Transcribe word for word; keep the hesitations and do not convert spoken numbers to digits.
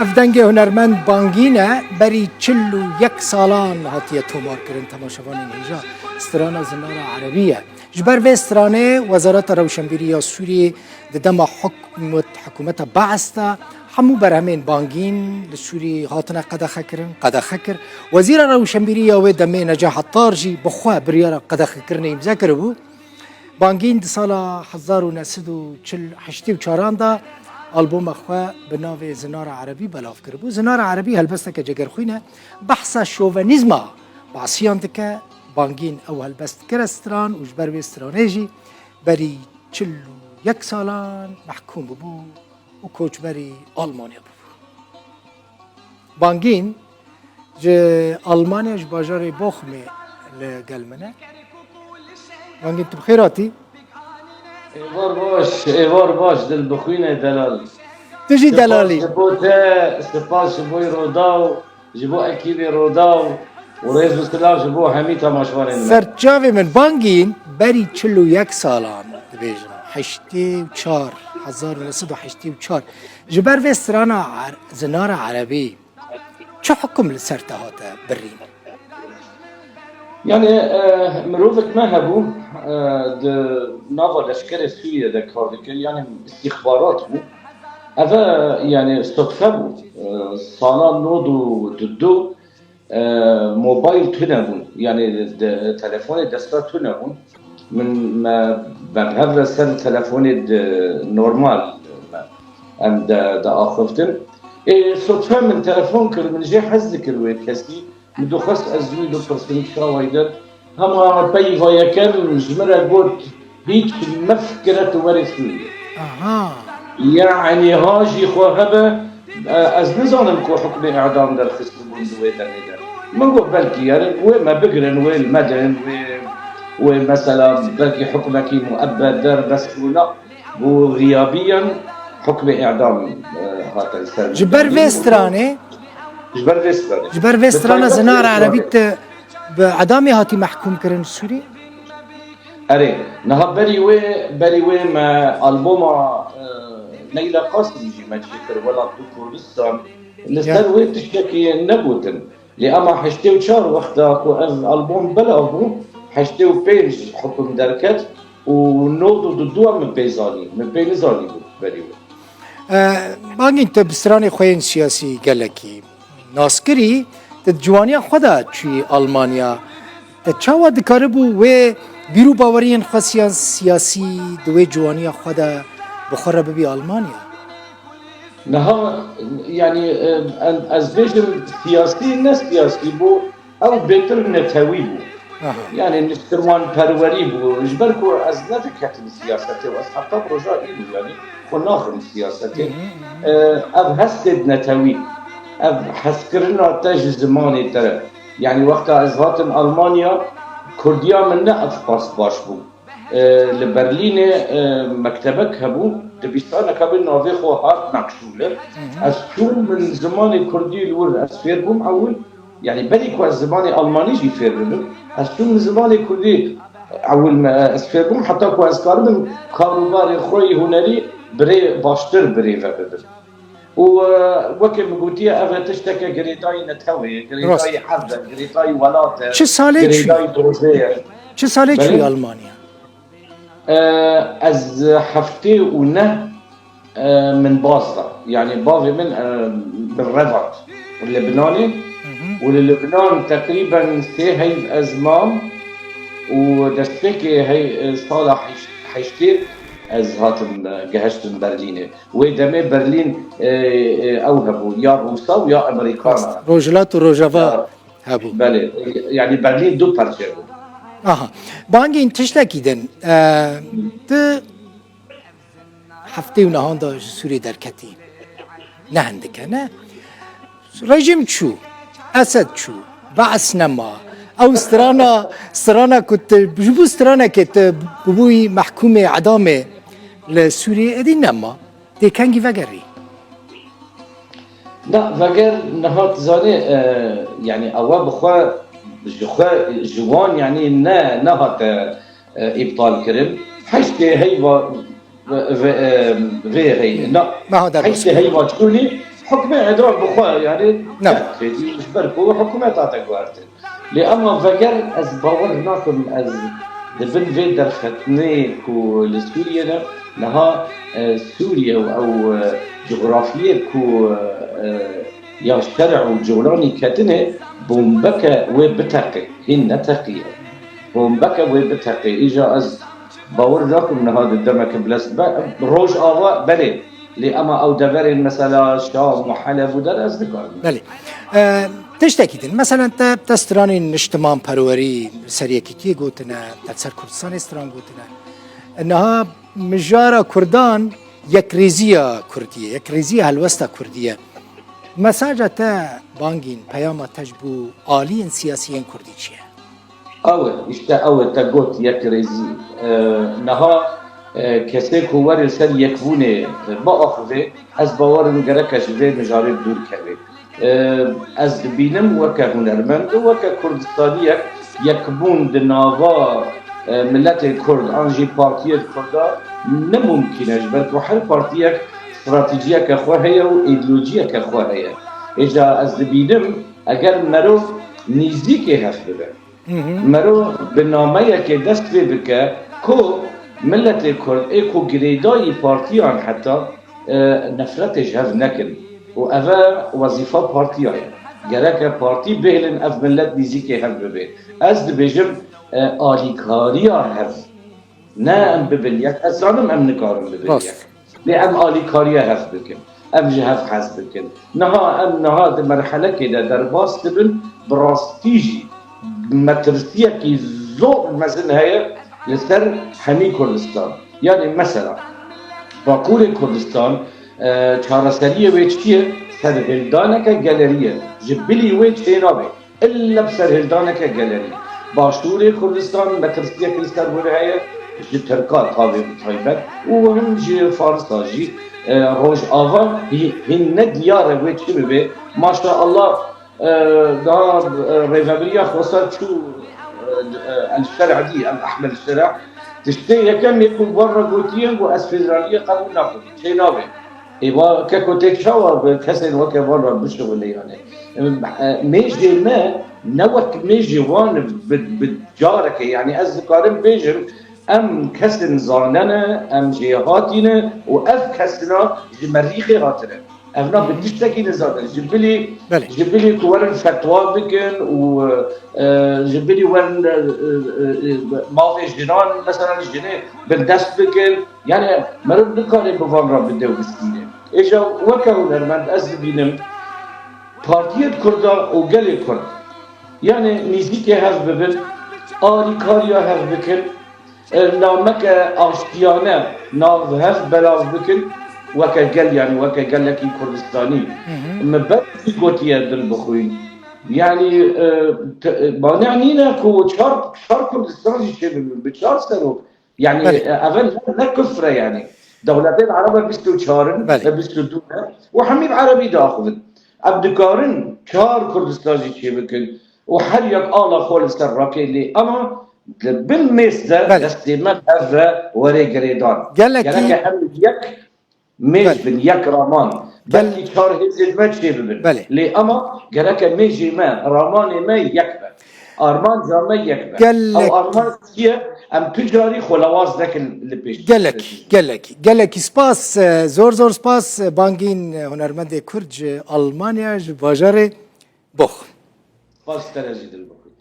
Ev dengê hunermend Bangîn e, berî çil û yek salan hatiye tomarkirin. Temaşevanên hêja, strana Zinara Erebî ye. Ji ber vê stranê Wezareta Rewşenbîrî ya Sûriyê di dema hikûmet, hikûmeta Bees de hemû berhemên Bangîn li Sûriyê hatine qedexekirin, qedexe kir. Wezîra Rewşenbîrî ya wê demê Neca Hettar jî bi xwe biryara qedexekirinê îmze kiribû. Bangîn di sala hezar û neh sed û çil heştê û çaran de alboma xwe bi navê Zinara Erebî belav kiribû. Zinara Erebî helbesteke cegerxwîn e. Behsa şovenîzma Basiyan dike. Bangîn ew helbest kire stran û ji ber wê stranê jî berî çil û yek salan mehkûm bûbû û koçberî Almanya bûbû. Bangîn ji Almanya, ji bajarê Bochumê li gel min e. Bangîn, tu bi xêr hatî? Êvar baş, êvar baş, dil bixwîne delal. Tu jî delalî. Spas ji bo te, spas ji bo Rodaw, ji bo ekîbê Rodaw û rêz û silav ji bo hemî temaşevanên me. Serçavê min, Bangîn berî çil û yek salan dibêjim, heştê û çar, hezar û neh sed û heştê û çar, ji ber vê strana Er-, Zinara Erebî çi hukum li ser te hate birîn? Yani, e, mirovek me hebû, e, di nava leşkerê Sûriye de kar dikir, yani istîxbarat bû. Ev, e, yani sodfe bû. E, sala nod û du, e, mobayl tune bûn. Yani de, telefonê desta tune bûn. Min, me, me bi hev re ser telefonê di normal, me, em de, de axiftin. Ê, sodfe min telefon kir, min jê hez dikir wê kesî. Min dixwest ez wî bipirsim çawa yî der. Hema peyva yekem ji min re got, hîç mefikire tu werê Sûriyê. Aha. Yani ha jî xwe hebe, e, ez nizanim ku hukmê îdam derxistibûn di wê demê de. Min got belkî yerin wê me bigirin, wê li me din, wê, wê mesela belkî hukmekî muebbed derbas bûna. Bo xiyabiyan hukmê îdam, e, hate li ser min. Ji ber vê stranê, ji ber vê stranê. Ji ber vê strana Zinara Erebî te bi îdamê hatî mehkûm kirin Sûrî? Erê, niha berî wê, berî wê me alboma, e, Leyla Qasim jî me çêkir Welat û Kurdistan. Li ser wê tiştekî negotin. Lê ema heştê û çar wexta ku ev albom belav bû, heştê û pênc hukum derket û nod û du min pê zanî, min pê nizanî bû berî wê. E, Bangîn, tu bi stranê xwe yên siyasî gelekî nas kirî, tu di ciwaniya xwe de çûyî Almanya. Te çawa dikaribû wê bîr û baweriyên xwe siyan-, siyasî di wê ciwaniya xwe de bi xwe re bibî Almanya? Niha, yani, e, en-, ez bêjim siyasî, ne siyasî bû, ew bêtir netewî bû. Aha. Yani niştimanperwerî bû. Ji ber ku ez nediketim siyasetê û ez heta roja îro, yani, xwe naxim siyasetê. Hı hı, hı hı. E, ev hestê netewî, ev hezkirina te ji zimanê te re. Yani wexta ez hatim Almanya, kurdiya min ne ev qas baş bû. E, li Berlînê, e, mektebek hebû, dibistaneke bi navê xwe Hartnackschule. Hı hı. Ez çûm, min zimanê kurdî li wir ez fêr bûm ewil. Yani berî ku ez zimanê almanî jî fêr bibim, ez çûm min zimanê kurdî ewil me, ez fêr bûm, heta ku ez karibim karûbarê xwe yê hunerî birê baştir birêve bibim. Û, e, weke min gotiye, ev e tişteke girêdayî netewê, girêdayî erd e, girêdayî welat e, çi salê çûyî? Girêdayî dozê ye. Çi salê çûyî Almanya? E, ez heftê û neh, e, min baz da. Yani bavê min, e, bi revat Libnanê. Hı hı. Û li Libnan teqrîben sê heyv ez mam û destpêkê hey, e, sala heşt-, heştê ez hatim, e, gehiştim Berlînê. Wê demê Berlîn, e, e, ew hebû, ya Rûsa û ya Amerîkana. Rast. Rojhilat û Rojava hebû. Belê, yani Berlîn du parçe bû. Aha. Bangîn, tiştekî din, e, tu heftê û nehan de ji Sûriyê derketî. Ne hindike, ne? Rejîm çû, Esed çû, Bees nema. Ew strana, strana ku tu, ji bo stranekê tu bûbûyî mehkûmê edamê li Sûriyê, êdî nema. Tê kengî vegerî? Na, veger niha tu zanî, e, yani ewa bi xwe, ji xwe, ji wan yani ne, nehate, e, îptal kirin. Heştê heyva ve, ve, e, vê hey, na, Meha derbas heştê heyva çûnî, Hukmê Îran bi xwe, yanî, Ne. Ji ber ku hikûmet hate guhertin. Lê ema veger ez bawer nakim, ez di bin vê derxistinê ku li Sûriyê de, niha, e, Sûriye û ew, e, cografiyê ku, e, ya şerî û colanî ketine, bombeke wê biteqe, hîn neteqiye. Bombeke wê biteqe. Îja ez bawer nakim niha di demeke bilez be, Rojava belê. Lê ema ew deverên mesela Şam û Heleb û der ez dikarim. Belê. E, tiştekî din. Meselen te, te stranên niştimanperwerî ser yekîtiyê gotine, te ser Kurdistanê stran gotine. Niha mijara Kurdan yekrêziya Kurdî ye, yekrêziya helwesta Kurdî ye. Mesaja te bangîn, peyama te ji bo aliyên siyasî yên Kurdî çi ye? Ew e, îşte ew e, te got yekrêzî. E, niha, e, kesê ku were ser yekbûnê, e, biaxive, ez bawer im gereke ji vê mijarê dûr keve. E, ez dibînim weke hunermend û weke Kurdistaniyek yekbûn di nava, e, miletê Kurd an jî partiyê Kurda ne mumkîn e, ji ber ku her partiyek stratejiyeke xwe heye û îdeolojiyeke xwe heye. Êca ez dibînim eger merov nîzîkê hev bibe, Hı hı. Mero bi nameyekê dest pê bike ku miletê Kurd ê ku girêdayî partiyan heta, e, nefretê ji hev nekin. Û ev e wezîfa partiya ye. Gereke partî bihêlin ev milet nîzîkê hev bibe. Ez dibêjim, e, alîkariya hev. Ne em bibin yek. Ez zanim em nikarin bibin Rast. yek. Lê em alîkariya hev bikin. Em ji hev hez bikin. Niha em niha di merhelekê de derbas dibin, bi rastî jî metirsiyekî zor mezin heye li ser hemî Kurdistan. Yanî mesela, Bakurê Kurdistan, e, çareseriyê wê çi ye? Serhildaneke gelerî ye. Ji bilî wê çênabe. Îlle bi serhildaneke gelerî. Başûrê Kurdistan metirsiyek li ser wir heye, ji Tirka tavê bi taybet û him ji Farisa jî, e, Rojava hî-, hîn ne diyar e wê çi bibe. Maşallah, e, daha, e, rêvebiriya xwesar çû, e, e, El Şer'dî, El Ahmed Şer'a. Tiştê yekem yê ku wan re gotiye, got, ez federaliyê qebûl nakim. Çê nabe. Ê, va keko tê çawa bi kesên weke van re bişuxulê yani? Em, e, mêjê me ne wek mêjê wan bi, bi careke, yani ez dikarim bêjim, em kesên zane ne, em jêhatî ne û ev kesina ji merîxê hatine. Evna bi tiştekî nizane. Ji bilî, Belê. ji bilî ku werin fetwa bikin û, e, ji bilî werin, e, e, e, mafê jinan, mesela jinê bindest bikin. Yani meriv nikare bi van re bide û bistîne. Êja weke hunermend ez dibînim, partiyên Kurda û gelê Kurd, yani nîzîkê hev bibin, alîkariya hev bikin, e, nameke aştiyane nav hev belav bikin, weke gel, yani weke gelekî Kurdistanî. Hı hı. Min ber jî gotiye dilbixwîn. Yani, e, te-, e, mane nîne ku çar, çar Kurdistan jî çêbibin, bi çar serok. Yani, Belê. e, ev ne, ne kufre yani. Dewletên Ereb e bîst û çar in, Belê. e, bîst û du ne. Û hemî bi Erebî diaxivin. Em dikarin çar Kurdistan jî çêbikin. Û her yek ala xwe li ser rakê lê. Ama di bin mêz de Belê. destê me bi hev re were girêdan. Gelekî Gereke em yek mêj Belê. bin, yek raman. Gel- Belkî çar hêzên me çê bibin. Belê. Lê ema gereke mêjê me, ramanê me yek be. Armanca me yek be. Gelek- Ew armanc çi ye? Em tu carî xwe lawaz nekin li pêş. Gelek, gelek, gelekî spas, e, zor zor spas, e, Bangîn, e, hunermendê Kurd ji Almanya, ji bajarê Box. Spas te re jî dilbixwît.